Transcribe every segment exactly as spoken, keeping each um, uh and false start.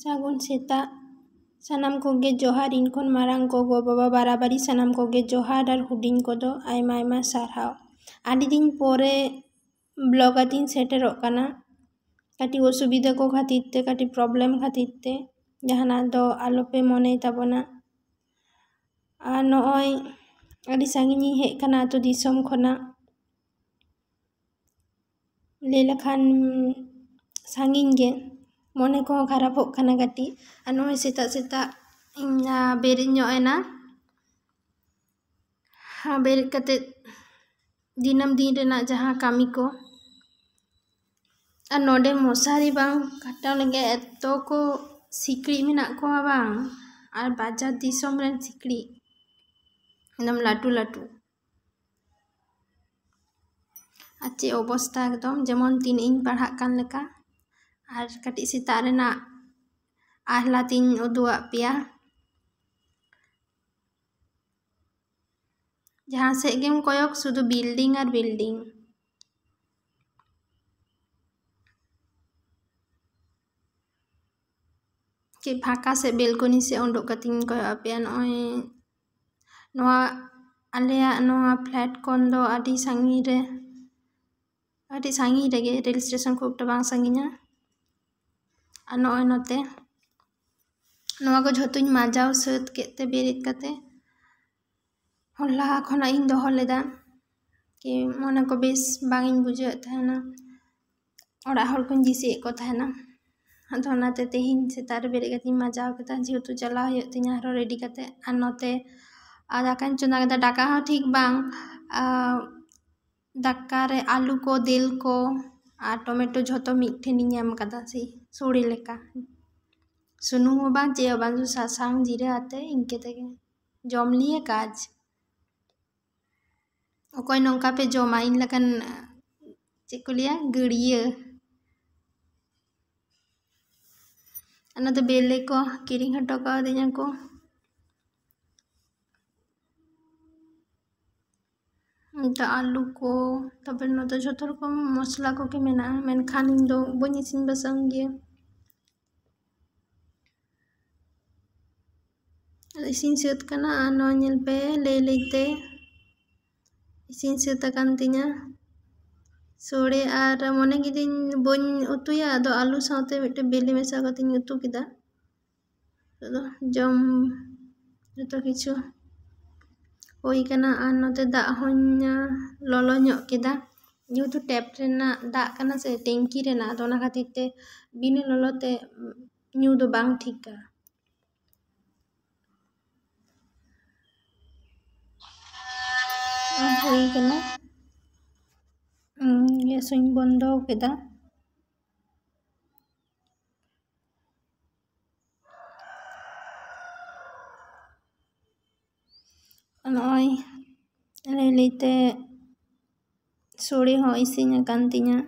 ᱥᱟᱹᱜᱩᱱ ᱥᱮᱛᱟᱜ᱾ ᱥᱟᱱᱟᱢ ᱠᱚᱜᱮ ᱡᱚᱦᱟᱨ, ᱤᱧ ᱠᱷᱚᱱ ᱢᱟᱨᱟᱝ ᱠᱚ, ᱜᱚ-ᱵᱟᱵᱟ ᱵᱟᱨᱟᱵᱟᱨᱤ ᱥᱟᱱᱟᱢ ᱠᱚᱜᱮ ᱡᱚᱦᱟᱨ ᱟᱨ ᱦᱩᱰᱤᱧ ᱠᱚᱫᱚ ᱟᱭᱢᱟ ᱟᱭᱢᱟ ᱥᱟᱨᱦᱟᱣ᱾ ᱟᱹᱰᱤ ᱫᱤᱱ ᱯᱚᱨᱮ ᱵᱞᱚᱜ ᱟᱛᱤᱧ ᱥᱮᱴᱮᱨᱚᱜ ᱠᱟᱱᱟ᱾ ᱠᱟᱹᱴᱤᱡ ᱚᱥᱩᱵᱤᱫᱷᱟ ᱠᱚ ᱠᱷᱟᱹᱛᱤᱨ ᱛᱮ, ᱠᱟᱹᱴᱤᱡ ᱯᱨᱚᱵᱞᱮᱢ ᱠᱷᱟᱹᱛᱤᱨ ᱛᱮ ᱡᱟᱦᱟᱱᱟᱜ ᱫᱚ ᱟᱞᱚᱯᱮ ᱢᱚᱱᱮᱭ ᱛᱟᱵᱚᱱᱟ᱾ ᱟᱨ ᱱᱚᱜᱼᱚᱭ ᱟᱹᱰᱤ ᱥᱟᱺᱜᱤᱧᱤᱧ ᱦᱮᱡ ᱟᱠᱟᱱᱟ ᱟᱹᱛᱩ ᱫᱤᱥᱚᱢ ᱠᱷᱚᱱᱟᱜ᱾ ᱞᱟᱹᱭ ᱞᱮᱠᱷᱟᱱ ᱥᱟᱺᱜᱤᱧ ᱜᱮ, ᱢᱚᱱᱮ ᱠᱚᱦᱚᱸ ᱠᱷᱟᱨᱟᱯᱚᱜ ᱠᱟᱱᱟ ᱠᱟᱹᱴᱤᱡ᱾ ᱟᱨ ᱱᱚᱜᱼᱚᱭ ᱥᱮᱛᱟᱜ ᱥᱮᱛᱟᱜ ᱤᱧ, ᱟ, ᱵᱮᱨᱮᱫ ᱧᱚᱜ ᱮᱱᱟ᱾ ᱟ, ᱵᱮᱨᱮᱫ ᱠᱟᱛᱮᱫ ᱫᱤᱱᱟᱹᱢ ᱫᱤᱱ ᱨᱮᱱᱟᱜ ᱡᱟᱦᱟᱸ ᱠᱟᱹᱢᱤ ᱠᱚ, ᱟᱨ ᱱᱚᱰᱮ ᱢᱚᱥᱟᱨᱤ ᱵᱟᱝ ᱠᱷᱟᱴᱟᱣ ᱞᱟᱹᱜᱤᱫ ᱮᱛᱚ ᱠᱚ ᱥᱤᱠᱲᱤᱡ ᱢᱮᱱᱟᱜ ᱠᱚᱣᱟ ᱵᱟᱝ, ᱟᱨ ᱵᱟᱡᱟᱨ ᱫᱤᱥᱚᱢ ᱨᱮᱱ ᱥᱤᱠᱲᱤᱡ ᱮᱠᱫᱚᱢ ᱞᱟᱹᱴᱩ ᱞᱟᱹᱴᱩ᱾ ᱟᱨ ᱪᱮᱫ ᱚᱵᱚᱥᱛᱟ ᱮᱠᱫᱚᱢ, ᱡᱮᱢᱚᱱ ᱛᱤᱱᱟᱹᱜ ᱤᱧ ᱯᱟᱲᱦᱟᱜ ᱠᱟᱱ ᱞᱮᱠᱟ᱾ ᱟᱨ ᱠᱟᱹᱴᱤᱡ ᱥᱮᱛᱟᱜ ᱨᱮᱱᱟᱜ ᱟᱦᱞᱟ ᱛᱤᱧ ᱩᱫᱩᱜ ᱟᱫ ᱯᱮᱭᱟ᱾ ᱡᱟᱦᱟᱸ ᱥᱮᱫ ᱜᱮᱢ ᱠᱚᱭᱚᱜ, ᱥᱩᱫᱷᱩ building ᱟᱨ building᱾ ᱪᱮᱫ ᱯᱷᱟᱸᱠᱟ ᱥᱮᱫ ᱵᱮᱞᱠᱚᱱᱤ ᱥᱮᱫ ᱩᱰᱩᱠ ᱠᱟᱛᱮᱧ ᱠᱚᱭᱚᱜ ᱟᱯᱮᱭᱟ᱾ ᱱᱚᱜᱼᱚᱭ ᱱᱚᱣᱟ ᱟᱞᱮᱭᱟᱜ ᱱᱚᱣᱟ ᱯᱷᱞᱮᱴ ᱠᱷᱚᱱ ᱫᱚ ᱟᱹᱰᱤ ᱥᱟᱺᱜᱤᱧ ᱨᱮ, ᱟᱹᱰᱤ ᱥᱟᱺᱜᱤᱧ ᱨᱮᱜᱮ, ᱨᱮᱞ ᱥᱴᱮᱥᱚᱱ ᱠᱷᱩᱵ ᱮᱠᱴᱟ ᱵᱟᱝ ᱥᱟᱺᱜᱤᱧᱟ᱾ ᱟᱨ ᱱᱚᱜᱼᱚᱭ ᱱᱚᱛᱮ ᱱᱚᱣᱟ ᱠᱚ ᱡᱷᱚᱛᱚᱧ ᱢᱟᱡᱟᱣ ᱥᱟᱹᱛ ᱠᱮᱫ ᱛᱮ ᱵᱮᱨᱮᱫ ᱠᱟᱛᱮ ᱦᱚᱞᱟ ᱠᱷᱚᱱᱟᱜ ᱤᱧ ᱫᱚᱦᱚ ᱞᱮᱫᱟ ᱠᱤ ᱢᱚᱱᱮ ᱠᱚ ᱵᱮᱥ ᱵᱟᱝ ᱤᱧ ᱵᱩᱡᱷᱟᱹᱣᱮᱫ ᱛᱟᱦᱮᱱᱟ, ᱚᱲᱟᱜ ᱦᱚᱲ ᱠᱚᱧ ᱡᱤᱥᱤᱭᱮᱫ ᱠᱚ ᱛᱟᱦᱮᱱᱟ᱾ ᱟᱫᱚ ᱚᱱᱟᱛᱮ ᱛᱮᱦᱮᱧ ᱥᱮᱛᱟᱜ ᱨᱮ ᱵᱮᱨᱮᱫ ᱠᱟᱛᱮᱧ ᱢᱟᱡᱟᱣ ᱠᱮᱫᱟ, ᱡᱮᱦᱮᱛᱩ ᱪᱟᱞᱟᱣ ᱦᱩᱭᱩᱜ ᱛᱤᱧᱟ ᱟᱨᱦᱚᱸ ᱨᱮᱰᱤ ᱠᱟᱛᱮ᱾ ᱟᱨ ᱱᱚᱛᱮ ᱟᱨ ᱫᱟᱠᱟᱧ ᱪᱚᱸᱫᱟ ᱠᱮᱫᱟ, ᱫᱟᱠᱟ ᱦᱚᱸ ᱴᱷᱤᱠ ᱵᱟᱝ, ᱟᱨ ᱫᱟᱠᱟ ᱨᱮ ᱟᱹᱞᱩ ᱠᱚ, ᱫᱟᱹᱞ ᱠᱚ ᱟᱨ ᱴᱚᱢᱮᱴᱳ ᱡᱷᱚᱛᱚ ᱢᱤᱫ ᱴᱷᱮᱱᱤᱧ ᱮᱢ ᱠᱟᱫᱟ, ᱥᱮ ᱥᱳᱲᱮ ᱞᱮᱠᱟ᱾ ᱥᱩᱱᱩᱢ ᱦᱚᱸ ᱵᱟᱝ, ᱪᱮᱫ ᱦᱚᱸ ᱵᱟᱝ, ᱥᱩᱫᱷᱩ ᱥᱟᱥᱟᱝ ᱡᱤᱨᱟᱹ ᱟᱛᱮ ᱤᱱᱠᱟᱹ ᱛᱮᱜᱮ ᱡᱚᱢ ᱞᱤᱭᱟᱹ ᱠᱟᱡᱽ᱾ ᱚᱠᱚᱭ ᱱᱚᱝᱠᱟ ᱯᱮ ᱡᱚᱢᱟ? ᱤᱧ ᱞᱮᱠᱟᱱ, ᱪᱮᱫ ᱠᱚ ᱞᱟᱹᱭᱟ, ᱜᱟᱹᱲᱭᱟᱹ᱾ ᱚᱱᱟ ᱫᱚ ᱵᱮᱞᱮ ᱠᱚ ᱠᱤᱨᱤᱧ ᱦᱚᱴᱚ ᱠᱟᱣᱫᱤᱧᱟ ᱠᱚ᱾ ᱱᱚᱛᱮ ᱟᱹᱞᱩ ᱠᱚ, ᱛᱟᱨᱯᱚᱨᱮ ᱱᱚᱛᱮ ᱡᱷᱚᱛᱚ ᱨᱚᱠᱚᱢ ᱢᱚᱥᱞᱟ ᱠᱚᱜᱮ ᱢᱮᱱᱟᱜᱼᱟ, ᱢᱮᱱᱠᱷᱟᱱ ᱤᱧ ᱫᱚ ᱵᱟᱹᱧ ᱤᱥᱤᱱ ᱵᱟᱥᱟᱝ ᱜᱮᱭᱟ᱾ ᱤᱥᱤᱱ ᱥᱟᱹᱛ ᱠᱟᱱᱟ᱾ ᱟᱨ ᱱᱚᱣᱟ ᱧᱮᱞ ᱯᱮ, ᱞᱟᱹᱭ ᱞᱟᱹᱭ ᱛᱮ ᱤᱥᱤᱱ ᱥᱟᱹᱛ ᱟᱠᱟᱱ ᱛᱤᱧᱟ ᱥᱳᱲᱮ᱾ ᱟᱨ ᱢᱚᱱᱮ ᱠᱤᱫᱟᱹᱧ ᱵᱟᱹᱧ ᱩᱛᱩᱭᱟ, ᱟᱫᱚ ᱟᱹᱞᱩ ᱥᱟᱶᱛᱮ ᱢᱤᱫᱴᱮᱱ ᱵᱤᱞᱤ ᱢᱮᱥᱟ ᱠᱟᱛᱮᱧ ᱩᱛᱩ ᱠᱮᱫᱟ᱾ ᱱᱤᱛᱚᱜ ᱫᱚ ᱡᱚᱢ ᱡᱚᱛᱚ ᱠᱤᱪᱷᱩ ᱦᱩᱭ ᱠᱟᱱᱟ᱾ ᱟᱨ ᱱᱚᱛᱮ ᱫᱟᱜ ᱦᱚᱸᱧ ᱞᱚᱞᱚ ᱧᱚᱜ ᱠᱮᱫᱟ, ᱡᱮᱦᱮᱛᱩ ᱴᱮᱯ ᱨᱮᱱᱟᱜ ᱫᱟᱜ ᱠᱟᱱᱟ ᱥᱮ, ᱴᱮᱝᱠᱤ ᱨᱮᱱᱟᱜ, ᱟᱫᱚ ᱚᱱᱟ ᱠᱷᱟᱹᱛᱤᱨ ᱛᱮ ᱵᱤᱱᱟᱹ ᱞᱚᱞᱚ ᱛᱮ ᱧᱩ ᱫᱚ ᱵᱟᱝ ᱴᱷᱤᱠᱟ᱾ ᱦᱩᱭ ᱠᱟᱱᱟ, ᱜᱮᱥ ᱦᱚᱸᱧ ᱵᱚᱱᱫᱚ ᱠᱮᱫᱟ᱾ ᱱᱚᱜᱼᱚᱭ ᱞᱟᱹᱭ ᱞᱟᱹᱭᱛᱮ ᱥᱳᱲᱮ ᱦᱚᱸ ᱤᱥᱤᱱ ᱟᱠᱟᱱ ᱛᱤᱧᱟ᱾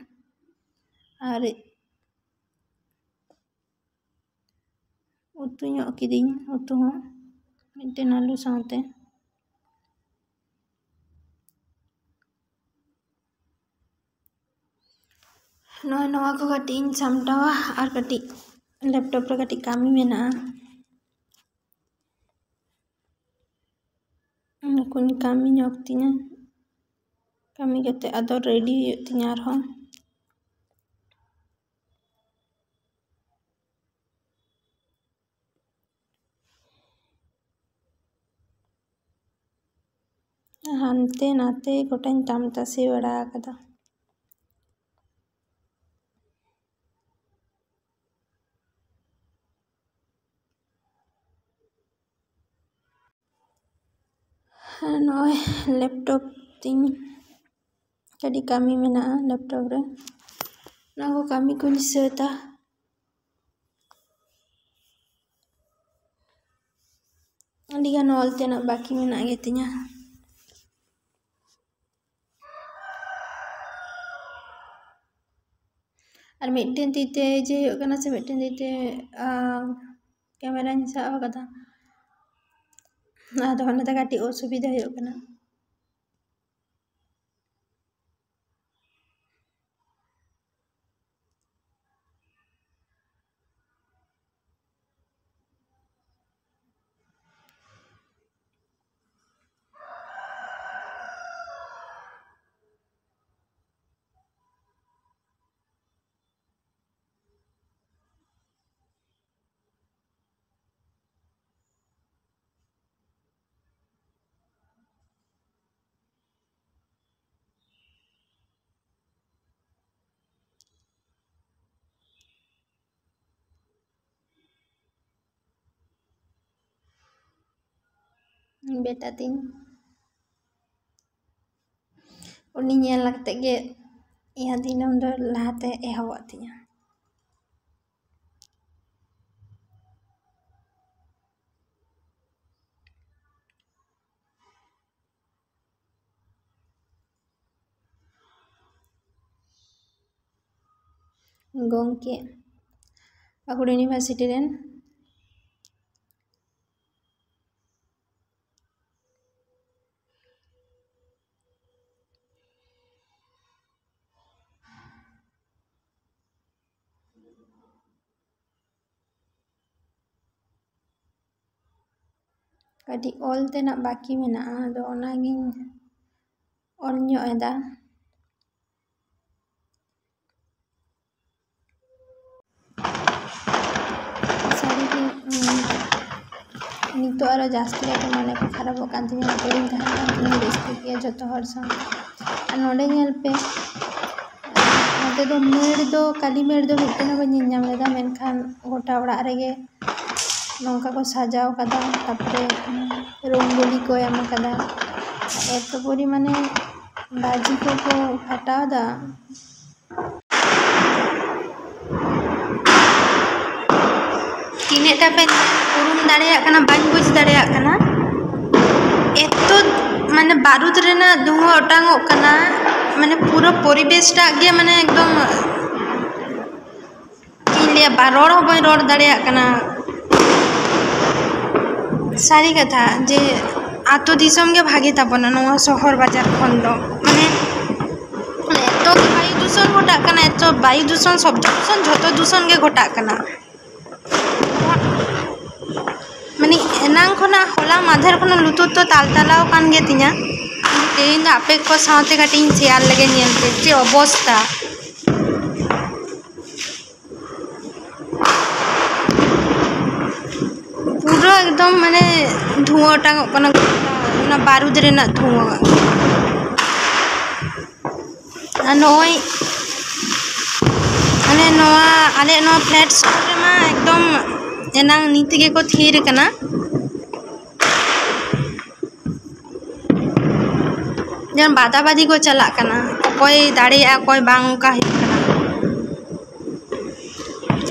ᱟᱨ ᱩᱛᱩ ᱧᱚᱜ ᱠᱤᱫᱟᱹᱧ, ᱩᱛᱩ ᱦᱚᱸ ᱢᱤᱫᱴᱮᱱ ᱟᱹᱞᱩ ᱥᱟᱶᱛᱮ᱾ ᱱᱚᱜᱼᱚᱭ ᱱᱚᱣᱟ ᱠᱚ ᱠᱟᱹᱴᱤᱡ ᱤᱧ ᱥᱟᱢᱴᱟᱣᱟ, ᱟᱨ ᱠᱟᱹᱴᱤᱡ ᱞᱮᱯᱴᱚᱯ ᱨᱮ ᱠᱟᱹᱴᱤᱡ ᱠᱟᱹᱢᱤ ᱢᱮᱱᱟᱜᱼᱟ, ᱚᱱᱟ ᱠᱚᱧ ᱠᱟᱹᱢᱤ ᱧᱚᱜ ᱛᱤᱧᱟ᱾ ᱠᱟᱹᱢᱤ ᱠᱟᱛᱮ ᱟᱫᱚ ᱨᱮᱰᱤ ᱦᱩᱭᱩᱜ ᱛᱤᱧᱟ ᱟᱨᱦᱚᱸ᱾ ᱦᱟᱱᱛᱮ ᱱᱟᱛᱮ ᱜᱚᱴᱟᱧ ᱛᱟᱢ ᱛᱟᱥᱮ ᱵᱟᱲᱟ ᱟᱠᱟᱫᱟ᱾ ᱱᱚᱜᱼᱚᱭ ᱞᱮᱯᱴᱚᱯ ᱛᱤᱧ ᱠᱟᱹᱴᱤᱡ ᱠᱟᱹᱢᱤ ᱢᱮᱱᱟᱜᱼᱟ ᱞᱮᱯᱴᱚᱯ ᱨᱮ, ᱚᱱᱟ ᱠᱚ ᱠᱟᱹᱢᱤ ᱠᱚᱧ ᱥᱟᱹᱛᱟ᱾ ᱟᱹᱰᱤᱜᱟᱱ ᱚᱞ ᱛᱮᱱᱟᱜ ᱵᱟᱹᱠᱤ ᱢᱮᱱᱟᱜ ᱜᱮᱛᱤᱧᱟ᱾ ᱟᱨ ᱢᱤᱫᱴᱮᱱ ᱛᱤ ᱛᱮ ᱡᱮ ᱦᱩᱭᱩᱜ ᱠᱟᱱᱟ ᱥᱮ, ᱢᱤᱫᱴᱮᱱ ᱛᱤ ᱛᱮ, ᱟᱸ, ᱠᱮᱢᱮᱨᱟᱧ ᱥᱟᱵ ᱟᱠᱟᱫᱟ, ᱟᱫᱚ ᱚᱱᱟᱛᱮ ᱠᱟᱹᱴᱤᱡ ᱚᱥᱩᱵᱤᱫᱷᱟ ᱦᱩᱭᱩᱜ ᱠᱟᱱᱟ᱾ ᱵᱮᱴᱟ ᱛᱤᱧ, ᱩᱱᱤ ᱧᱮᱞ ᱠᱟᱛᱮ ᱜᱮ ᱤᱧᱟᱹᱜ ᱫᱤᱱᱟᱹᱢ ᱫᱚ ᱞᱟᱦᱟᱛᱮ ᱮᱦᱚᱵᱚᱜ ᱛᱤᱧᱟᱹ᱾ ᱜᱚᱢᱠᱮ, ᱯᱟᱹᱠᱩᱲ ᱤᱭᱩᱱᱤᱵᱷᱟᱨᱥᱤᱴᱤ ᱨᱮᱱ᱾ ᱠᱟᱹᱴᱤᱡ ᱚᱞ ᱛᱮᱱᱟᱜ ᱵᱟᱹᱠᱤ ᱢᱮᱱᱟᱜᱼᱟ, ᱟᱫᱚ ᱚᱱᱟᱜᱤᱧ ᱚᱞ ᱧᱚᱜ ᱮᱫᱟ᱾ ᱥᱟᱹᱨᱤᱜᱮ, ᱩᱸ, ᱱᱤᱛᱚᱜ ᱟᱨᱚ ᱡᱟᱹᱥᱛᱤ ᱠᱟᱛᱮ ᱢᱚᱱᱮ ᱠᱚ ᱠᱷᱟᱨᱟᱯᱚᱜ ᱠᱟᱱ ᱛᱤᱧᱟᱹ᱾ ᱟᱛᱳ ᱨᱤᱧ ᱛᱟᱦᱮᱸ ᱠᱟᱱ ᱛᱤᱧᱟᱹ ᱨᱟᱹᱥᱠᱟᱹ ᱜᱮᱭᱟ ᱡᱚᱛᱚ ᱦᱚᱲ ᱥᱟᱶ᱾ ᱟᱨ ᱱᱚᱰᱮ ᱧᱮᱞ ᱯᱮ, ᱱᱚᱛᱮ ᱫᱚ ᱢᱟᱹᱲ ᱫᱚ, ᱠᱟᱹᱞᱤ ᱢᱟᱹᱲ ᱫᱚ ᱢᱤᱫᱴᱮᱱ ᱦᱚᱸ ᱵᱟᱹᱧ ᱧᱮᱞ ᱧᱟᱢ ᱞᱮᱫᱟ, ᱢᱮᱱᱠᱷᱟᱱ ᱜᱚᱴᱟ ᱚᱲᱟᱜ ᱨᱮᱜᱮ ᱱᱚᱝᱠᱟ ᱠᱚ ᱥᱟᱡᱟᱣ ᱠᱟᱫᱟ, ᱛᱟᱯᱚᱨᱮ ᱨᱚᱝᱜᱳᱞᱤ ᱠᱚ ᱮᱢ ᱠᱟᱫᱟ᱾ ᱮᱛᱚ ᱯᱚᱨᱤᱢᱟᱱᱮ ᱵᱟᱡᱤ ᱠᱚᱠᱚ ᱯᱷᱟᱴᱟᱣ ᱫᱟ᱾ ᱛᱤᱱᱟᱹᱜ ᱴᱟ ᱯᱮ ᱩᱨᱩᱢ ᱫᱟᱲᱮᱭᱟᱜ ᱠᱟᱱᱟ ᱵᱟᱹᱧ ᱵᱩᱡᱽ ᱫᱟᱲᱮᱭᱟᱜ ᱠᱟᱱᱟ᱾ ᱮᱛᱚ ᱢᱟᱱᱮ ᱵᱟᱨᱩᱫ ᱨᱮᱱᱟᱜ ᱫᱷᱩᱶᱟᱹ ᱚᱴᱟᱝᱚᱜ ᱠᱟᱱᱟ, ᱢᱟᱱᱮ ᱯᱩᱨᱟᱹ ᱯᱚᱨᱤᱵᱮᱥ ᱴᱟᱜ ᱜᱮ ᱢᱟᱱᱮ ᱮᱠᱫᱚᱢ ᱪᱮᱫ ᱤᱧ ᱞᱟᱹᱭᱟ, ᱵᱟ-, ᱨᱚᱲ ᱦᱚᱸ ᱵᱟᱹᱧ ᱨᱚᱲ ᱫᱟᱲᱮᱭᱟᱜ ᱠᱟᱱᱟ᱾ ᱥᱟᱹᱨᱤ ᱠᱟᱛᱷᱟ ᱡᱮ ᱟᱛᱳ ᱫᱤᱥᱚᱢ ᱜᱮ ᱵᱷᱟᱜᱮ ᱛᱟᱵᱚᱱᱟ ᱱᱚᱣᱟ ᱥᱚᱦᱚᱨ ᱵᱟᱡᱟᱨ ᱠᱷᱚᱱ ᱫᱚ᱾ ᱢᱟᱱᱮ, ᱢᱟᱱᱮ ᱮᱛᱚ ᱜᱮ ᱵᱟᱭᱩ ᱫᱩᱥᱚᱱ ᱜᱷᱚᱴᱟᱜ ᱠᱟᱱᱟ, ᱮᱛᱚ ᱵᱟᱭᱩ ᱫᱩᱥᱚᱱ, ᱥᱚᱵᱫᱚ ᱫᱩᱥᱚᱱ, ᱡᱷᱚᱛᱚ ᱫᱩᱥᱚᱱ ᱜᱮ ᱜᱷᱚᱴᱟᱜ ᱠᱟᱱᱟ᱾ ᱢᱟᱱᱮ ᱮᱱᱟᱝ ᱠᱷᱚᱱᱟᱜ, ᱦᱚᱞᱟ ᱢᱟᱫᱷᱮᱨ ᱠᱷᱚᱱᱟᱜ ᱞᱩᱛᱩᱨ ᱫᱚ ᱛᱟᱞ ᱛᱟᱞᱟᱣ ᱟᱠᱟᱱ ᱜᱮ ᱛᱤᱧᱟ᱾ ᱛᱮᱦᱮᱧ ᱫᱚ ᱟᱯᱮ ᱠᱚ ᱥᱟᱶᱛᱮ ᱠᱟᱹᱴᱤᱡ ᱤᱧ ᱥᱮᱭᱟᱨ ᱞᱮᱜᱮ, ᱧᱮᱞ ᱯᱮ ᱪᱮᱫ ᱚᱵᱚᱥᱛᱟ᱾ ᱯᱩᱨᱟᱹ ᱮᱠᱫᱚᱢ ᱢᱟᱱᱮ ᱫᱷᱩᱶᱟᱹ ᱚᱴᱟᱝᱚᱜ ᱠᱟᱱᱟ, ᱚᱱᱟ ᱵᱟᱨᱩᱫ ᱨᱮᱱᱟᱜ ᱫᱷᱩᱶᱟᱹ᱾ ᱟᱨ ᱱᱚᱜᱼᱚᱭ ᱟᱞᱮ ᱱᱚᱣᱟ, ᱟᱞᱮ ᱱᱚᱣᱟ flat ᱥᱩᱨ ᱨᱮᱢᱟ ᱮᱠᱫᱚᱢ ᱮᱱᱟᱝ ᱱᱤᱛ ᱜᱮᱠᱚ ᱛᱷᱤᱨ ᱠᱟᱱᱟ᱾ ᱡᱮᱢᱚᱱ ᱵᱟᱫᱟᱵᱟᱫᱤ ᱠᱚ ᱪᱟᱞᱟᱜ ᱠᱟᱱᱟ, ᱚᱠᱚᱭ ᱫᱟᱲᱮᱭᱟᱜᱼᱟ ᱚᱠᱚᱭ ᱵᱟᱝ, ᱚᱱᱠᱟ ᱦᱩᱭᱩᱜ ᱠᱟᱱᱟ᱾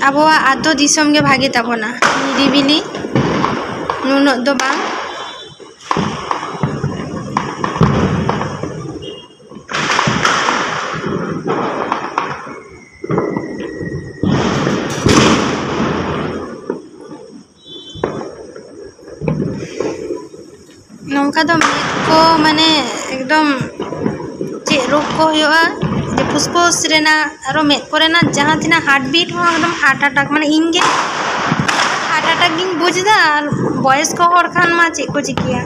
ᱟᱵᱚᱣᱟᱜ ᱟᱛᱳ ᱫᱤᱥᱚᱢ ᱜᱮ ᱵᱷᱟᱜᱮ ᱛᱟᱵᱚᱱᱟ, ᱱᱤᱨᱤᱵᱤᱞᱤ, ᱱᱩᱱᱟᱹᱜ ᱫᱚ ᱵᱟᱝ᱾ ᱱᱚᱝᱠᱟ ᱫᱚ ᱢᱮᱫ ᱠᱚ ᱢᱟᱱᱮ ᱮᱠᱫᱚᱢ ᱪᱮᱫ ᱨᱳᱜᱽ ᱠᱚ ᱦᱩᱭᱩᱜᱼᱟ, ᱡᱮ ᱯᱷᱩᱥᱯᱷᱩᱥ ᱨᱮᱱᱟᱜ ᱟᱨᱚ ᱢᱮᱫ ᱠᱚᱨᱮᱱᱟᱜ ᱡᱟᱦᱟᱸ ᱛᱤᱱᱟᱹᱜ heart beat ᱦᱚᱸ ᱮᱠᱫᱚᱢ heart attack, ᱢᱟᱱᱮ ᱤᱧ ᱜᱮ heart attack ᱜᱤᱧ ᱵᱩᱡᱽ ᱮᱫᱟ᱾ ᱟᱨ ᱵᱚᱭᱮᱥ ᱠᱚ ᱦᱚᱲ ᱠᱷᱟᱱ ᱢᱟ ᱪᱮᱫ ᱠᱚ ᱪᱤᱠᱟᱹᱭᱟ,